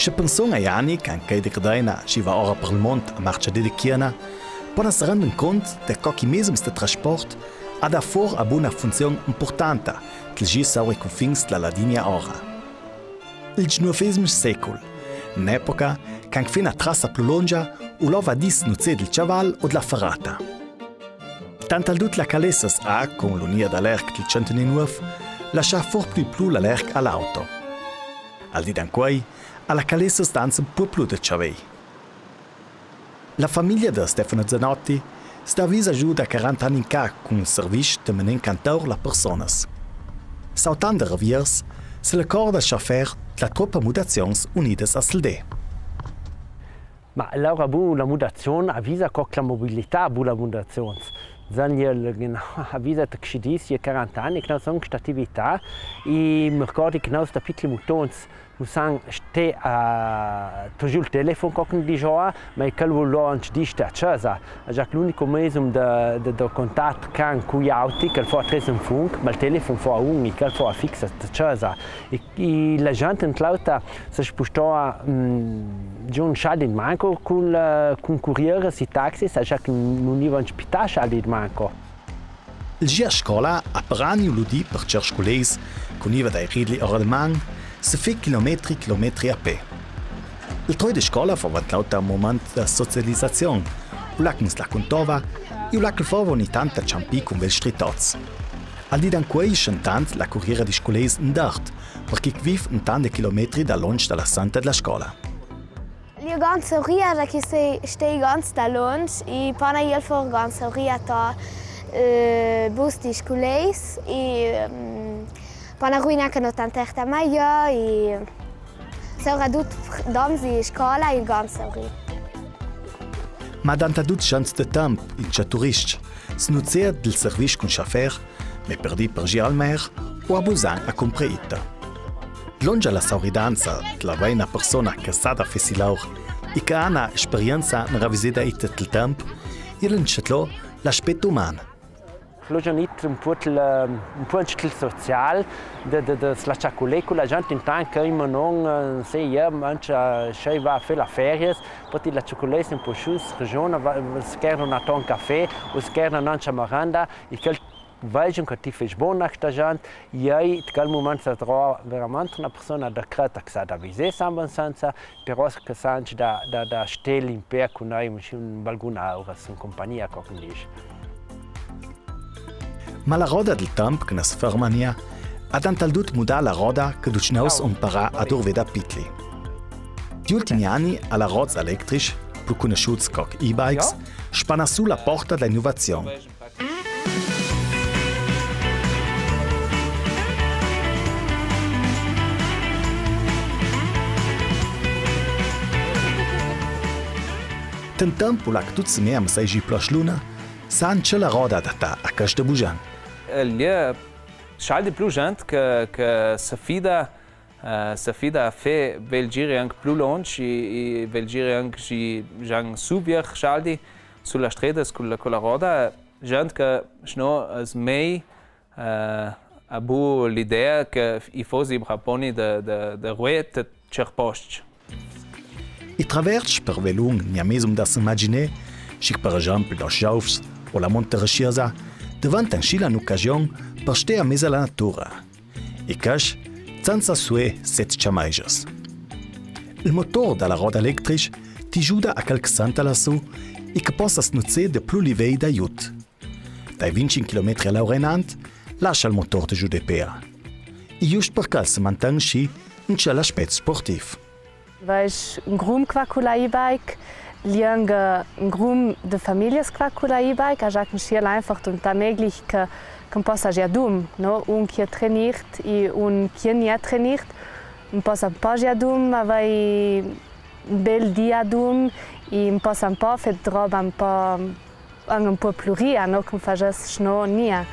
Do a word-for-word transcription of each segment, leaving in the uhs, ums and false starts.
Sche pensum ai ani, can chei de Grdeina sgiva ora per el mont a marcia de de chiena, pona se render cont de co che i mezums de trasport a dà for a buna funzion impurtanta, tel gir saur i cunfins dla Ladinia ora. El diciannovesem secul, un'epoca can che fea una trassa plui longia, u lova a dis nu ced del ciaval o della ferrata. Tant al dut la Calessas a, cun l'unida da l'erc del centenenuf, lascià for plui plui la l'erc a l'auto. Al dì d'ancuei, a la Calessas danza un po plui de ciavei. La famiglia da Stefano Zanotti sta visa giù da quaranta ani in ca cun un serviz de mener cantaur la personas. Sautant de reviers, se la corda sciafer dla troppa mudazions unidas a Selde. Ma laura bu la mudazion avisa co che la mobilità bu la mudazion. Zan je avisa che si dis je quaranta ani che no son sta attività, i mi ricordi che no sta piccoli mutons, nu san ste a toglier il telefon co che ne digiova, ma che lu lo anche di sta a casa. Già che l'unico mezum de, de, de contat can cu i auti, che fo a tresen funk, ma il telefon fo a un, che fo a fixa a casa. E, e la gente in tlauta se spustò a, mm, giù un scialdi in manco cun, eh, cun currieres e taxis, già che nu nivan spità scialdi in manco. Il gir a scola a per ani u ludi per certs culeis, cun iva dai ridli ora de man, se fe chilometri, chilometri a pe. Il troi de scola fo avant l'auter un moment de socializazion, u là che ins la cuntova, e u là che fo ogni tant a ciampi cun vels stritots. Al dì d'ancuei schentant la curriera di sculeis in dart, perché che viv un tant de chilometri da lunsch da la santa della scola. L'è ganz auria, già che se stei ganz da lunsch, e pana iel for ganz auria ta, eh, bus di sculeis, e, mm, pana ruina che no tant erta mai, e soprattutto doms di scola, e ganz auria. Ma dant a dut chants de temp, in ce turist, se nu ced del serviz cun sciafer, me perdi per gir al mer, o a busan a cumpre ita. Longia la sauridanza, la veina persona che sa da fesi laur, e che ana esperienza nera viseda ita del temp, e l'encetlò l'aspet uman. Lo già nit un po' il, un po' anche il social, de, de, de slacià cule cu la gente intant che i manon, eh, se io, anche, eh, se va a fare le ferie, poi ti la ciuculesi un po' su, regione, va, se cherno una ton caffè, o se cherno una maranda, e quel Veijon che ti fes bon a sta gent, e ei, in quel moment se trova veramente una persona da creta che sa da visé samba senza, però che sa anche da, da, da stel in pè cun ei, in balcun aura, in compagnia, co che dice. Ma la roda del temp che no se ferma nia, a dant al dut mudà la roda che ducinaus on parà a durvè da pitli. Gli ultimi ani a la rods electrics, più conosciuts co e-bikes, spana su la porta da innovazion. Tant temp là che tut semea seigi plosch luna, sa anche la roda adattà a queste bugian. E l'è, scialdi più gent che, che se fida, eh, se fida a fè vei giri anche più lungi, e, e vei giri anche gi, già in subier scialdi, su la strada, cu la, cu la roda, Gent che, sino, es mei, eh, a bu l'idea che i fosi braponi de, de, de ruet cerpost. I traverts per velun n'ia mesum da s'imaginé, schi per esempel los Giaufs o la Montereschiesa, deventan schi la n'ocasion per stè a mez a la natura. E casch, senza sué set ciamejas. Il motor da la roda electric ti giuda a quel che senta lassù e che possa snuzzé de plui livei d'aiut. Dai vintcinc chilometri a l'ora inant, lascia il motor de giudepea. E just per quel se manten schi anche l'aspet sportiv. Veisch un grum qua cu la e-bike, l'è anche un grum de famiglias qua cu la e-bike, a già che schi l'è einfach un ta meglich che, che un possa già dum, no? Un che trainiert e un che n'è trainiert, un possa un po' già dum, avei un bel dia dum e un possa un po' fè roba un po' Anche un po' pluria, no? Che un fasess sino nia.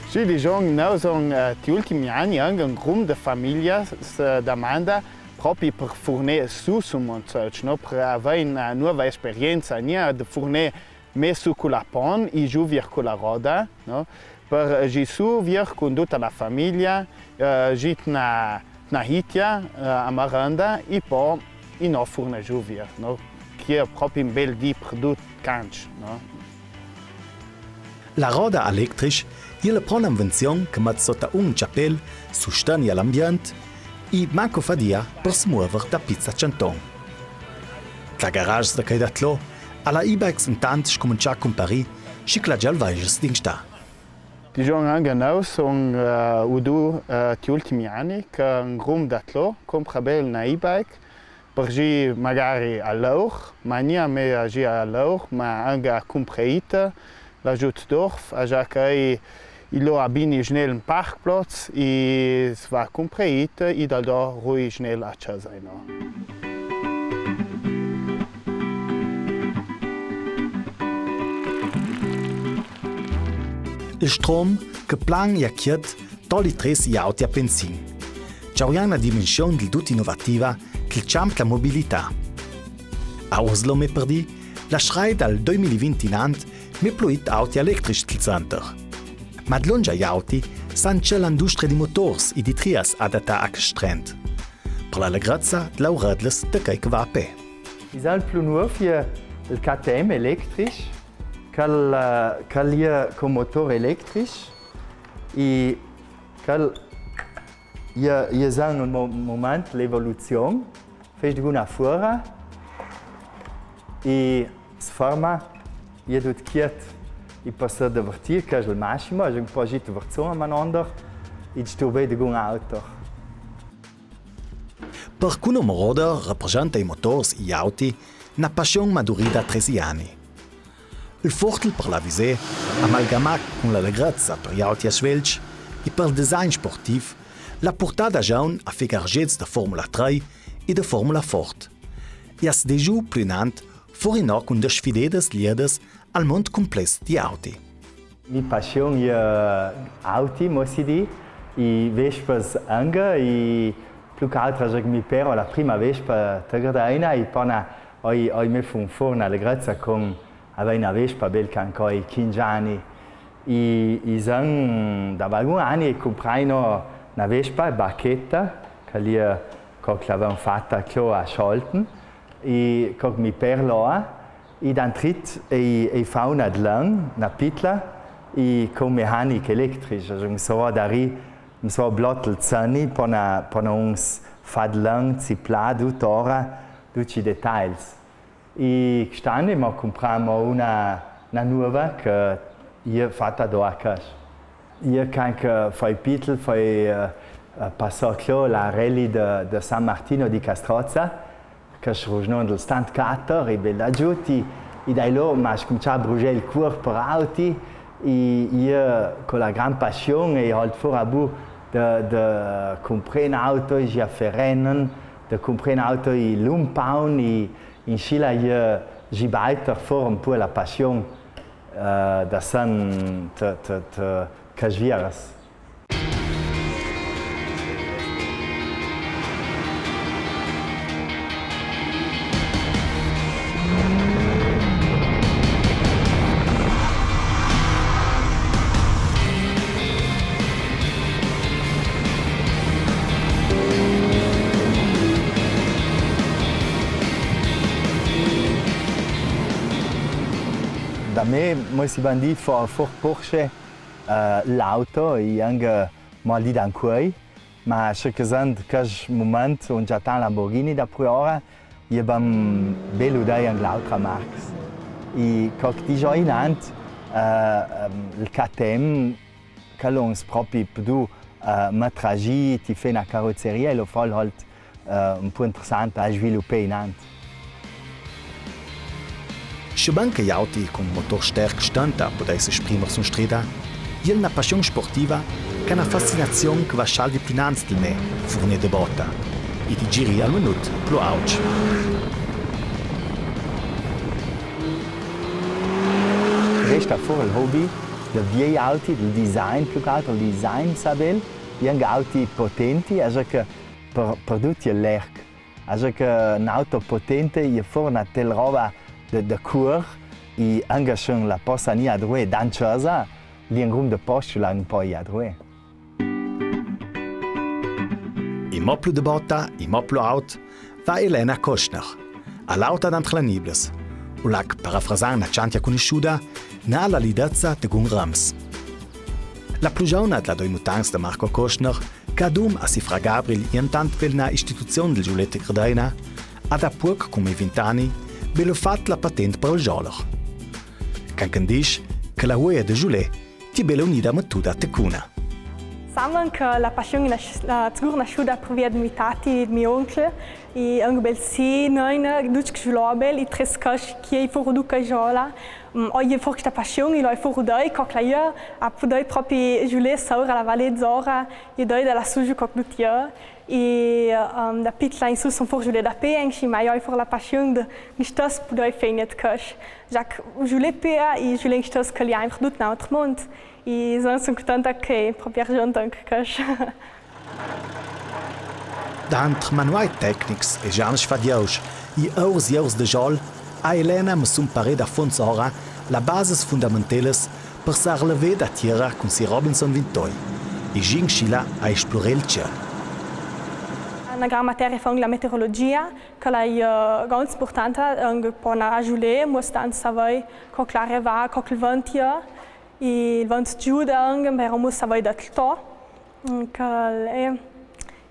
Sì, digion, nò, son, eh, ti ultimi ani anche un grum de famiglias, eh, damanda propi per furnì su, su Montsec, no? Per avè una nova esperienza, nia de furnì Me su cu la pon, i jù vier cu la roda, no? Per, eh, jì su vier cun duta la famiglia, eh, jì tna, tna hitia, eh, a maranda, i po i no furna jù vier, no? Che e propi un bel dì per dut canc, no? La roda electric e je la prima invenzion che met sota un ciapel sustegn a l'ambient e manco fadia per smuover da pizza canton. Tra garages da chei da tlò, a la e-bikes intant scuminzà a cumparir, schi che la gialvaigia s'dinsta. Digion anca nô sun, eh, udù, eh, ti ultimi ani che un grum da tlò cumpra bel na e-bike, per jì magari a laur, ma gnà me a jì a laur, ma anca a cumprà ita, la jù d'Dorf, a già che i, i lo abini snel un parkplatz, i s' va a cumprà ita, i dal do rui snel a cjasa, no? Il strom che plan e a chiet toli trés i auti a benzin. Ciò e je na dimension dil dut inovativa dil ciamp dla mobilità. A Oslo, me per dì, la schrai dal doi mil e vinti inant, me plu id auti electrics dil center. Ma dlungia i auti san ce l'industria di motors e di trias adatta a chest trend. Per la legrezza dal laurarles da chei che va a pè. I san plu nuov e je il K T M electric, chel, eh, chel e je cun motor electric, e chel e je, e je za un mo-, moment l'evoluzion, fece deguna fora, e s' ferma, e je dut chiet, e per se divertir, che e je il massimo, e je un po' jì diversion a manonder, e disturbe degun auto. Per Kuno Moroder representa i motors e i auti na passion madurida a trezi ani. Il fortel per la visè, amalgamà cun la legrezza per i auti a svelg e per il design sportiv, l'ha purtà da giovun a far garzets da Formula trei e da Formula Ford. E a sedici plui inant furì inò cun de sfidedas liedas al mond cumpless di auti. Mi passion e je auti, mo si dì, e Vespas anca, e plu che altra che mi però la prima Vespa te gradaina, e pana oi, oi me fun for na legrezza cun avei na Vespa bel che ancoi quinze ani. E, e san, da algun ani e cumpraino na Vespa, Bacchetta, che l'è co che l'avevan fata clo a Scholten, e co che mi perloa, e dentrit e, e fa una dlan, na pitla, e cun mehanic electric, e un so da ri, un so blot il zani, pana, pana uns fa dlan, ziplà, dutora, ducj i details. E quest'an emo cumprà una, una nuova che e je fata do a cas. E je che anca fai pitel, fai, eh, eh, passà clo la rallye de, de San Martino di Castrozza, che e je rugnon del Stunt Cutter, e bel da giuti, e dai lo m'ha scuminzà a brugià il cuor per auti, e e je co la gran passion e halt fora bu de, de cumprà un auto, e jì a fer rennen, de cumprà un auto e l'umpaun, e inscì la e je jì baiter for un po' la passion, eh, da san te, te, te casvieras. Da me, mo si bandi for, for Porsche, eh, l'auto, e anca, eh, mo al dì d'ancoi, ma ce che sent che al moment un già tant Lamborghini da pruora, e je ben bel udai anca l'autra marcs. E co che digiò inant, eh, ehm, il K T M, che l'ha propi pudù, eh, metter a gi, ti fé na carrozzeria e l'ha fat halt, eh, un po' interessant a sviluppà inant. Sciuban che i auti cun motor sterc stenta pudesse sprimer su strada, e je na passion sportiva che na fascinazion che va sch'al di plui inanz del me furnì de bota e di giri al minut plu aut. Resta for il hobby del viei auti, del design plui che alter, il design sa bel, e anca auti potenti, e sa che per, per dut e je l'erc. Aschò che un auto potente e je for na tel roba de, de cuor, I anca se la posa gnì adruè, dan cesa, l'è un grum de post, la un po i adruè. Imò plu de bota, imò plu aut, va Elena Koschner, a l'auta dantr la Niblas, u là che, parafrasand na ciantia cugnissuda, ne à la lidezza de gun rams. La plu giovna dla doi mutants de Marco Koschner, che adum a si fra Gabriel jentant vel na istituzion del giulet in Gardena, à da puoc cum'è vint ani, belu fat la patent par el gioler. Cancan disch che la vuoia de giulè t'è belu gnida mettuda te cuna. Saman che la passion l'è nas-, l'è sigur nasciuda par via de mi tati, de mi oncle, i anca bel si, nonina, ducj che giulò bel, i trê coscj, che i furu ducj a giola. Mm, oia i furu chesta passion, i l'oia furu dai, co che la iè, a pudei propi giulè saura la Valezora, i dai da la suju co che ducj iè. I, ehm, da pitla in su son fur giulè dapè, anca se mai oia fur la passion de, mi stes pudei fà gnente de coscj. Già che giulè pea, i giulè stes che l'è anca dut n'autr mont. I son, son cuntenta che propi argiont anca coscj. Dantr manuai tecnics e gianes fadious, i ours i ours de giol, a Elena messù in parè da fons ora la bases fundamentelas par s'arlevè da tiera cun si Robinson vintoi, i gincila a esplurè el ciel. Na gran materia fon la meteorologia, che la è, eh, ganz importanta, anca po na giulè, muos tant savei co che l'aria va, co che el vent iè, i el vent giuda anca, però muos savei da tutto. Mm, che l'è.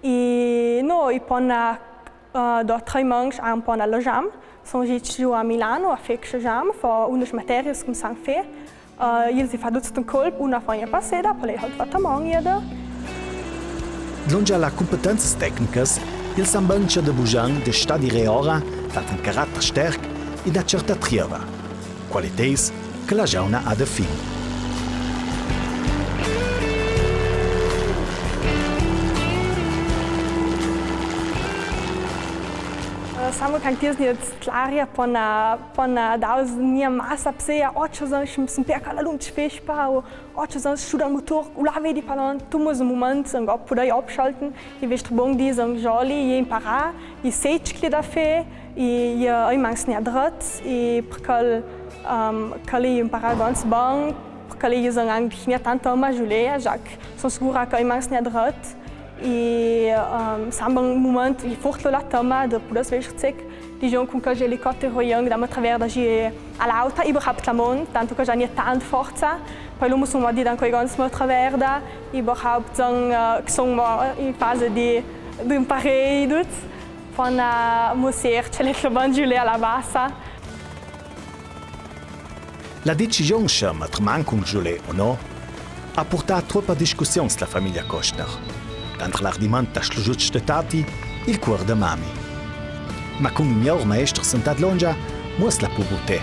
I no, i pon, eh, do trei mancs, a un pon a l'egiam. Son gnits giù a Milano a fà chest egiam, fò unas materias cum'è san fà. Eh, i lis fa duts d'un colp, una fò gnà passeda, po l'è halt fata a man, ieder. Dlungia la cumpetenzas tecnicas, i san bangcia de bugian de stà di reora, dat un caratter sterc, i da certa trieva. Qualiteis che la giovna à de fin. Eh, samu cantiers di l'aria pon, pon daus gnà massa psea, ocio son, son, son per ca la lum ci fespa, o ocio son, sciuda el mutor, u la vedi palant, tu mus un mument, son, go pudei opschalten, i vestr bon di, son, gioli, i imparà, i se ce che l'è da fà, i, i, eh, i mancs gnà dret, i perché, ehm, che l'è imparà ganz bon, perché i son anca gnà tant a ma giulea, già che son sigura che i mancs gnà dret, i, ehm, san bon mument, i furtlo la tama, de pudei vestr zec, digion cun chest elicotero i anca da me traverda gi a l'auta, i brap la mon, tanto che già gnà tant forza, po l'omo son ma di dan coi ganz me traverda, i brap zan, eh, che son mo in fase di, di imparà dut. Pon, eh, muser ce l'è che l'è bon giulà a la bassa. La decision se metter man cun giulè o no à purtà troppe discussiuns la famiglia Koschner. Dantr l'ardiment da slugiuts de tati, il cuor de mami. Ma cun i miglior maestri sentà dlungia, muos la pubutè.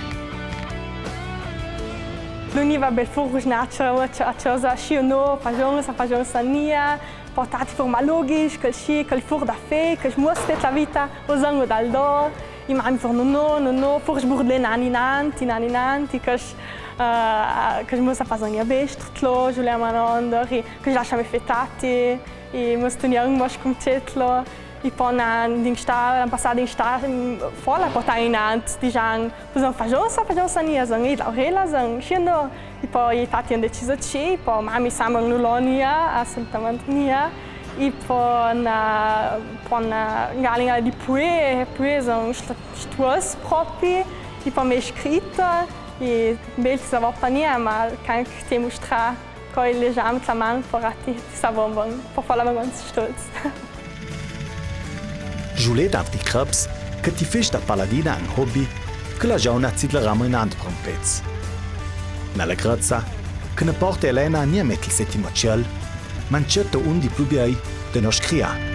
L'univa bel fur rusnacia, a ciosa, sci o no, fagion sa, fagion sa gnà, po tati fur ma logic, che sci, che fur da fà, che muos fet la vita, o zan o dal do, i mami fur no, no, no, no, fur sburdlè nani nanti, nani nanti, che, eh, che muos sa fagion gnà bes, tlo, giulà ma no, andori, che lascia me fetati, i muos tu gnà un mos cum cetlo, i pon in stà, l'an passà in stà, mm, fola portà inant, digian, Zan fagion sa, fagion sa gnà, zan i laurela, zan sci o no. I po i tati an deciso ci, i po mami sa ma no lo gnà, assolutament gnà. I po na, po na galina di pue, pue zan st-, stuos propi, i po me scrita, i bel ti sa va pa gnà, ma can che ti mustra. Coi l'egiam te la man, po rati, ti sa bon bon, po fola bon bon, stolz. Giulè dantr i creps, che ti fis da paladina un hobby, che la giovna zidlerà mo inant par un pez. Na legrezza, che ne porta Elena gnà metter el setim ciel, ma incet undi plu biel de no scrià.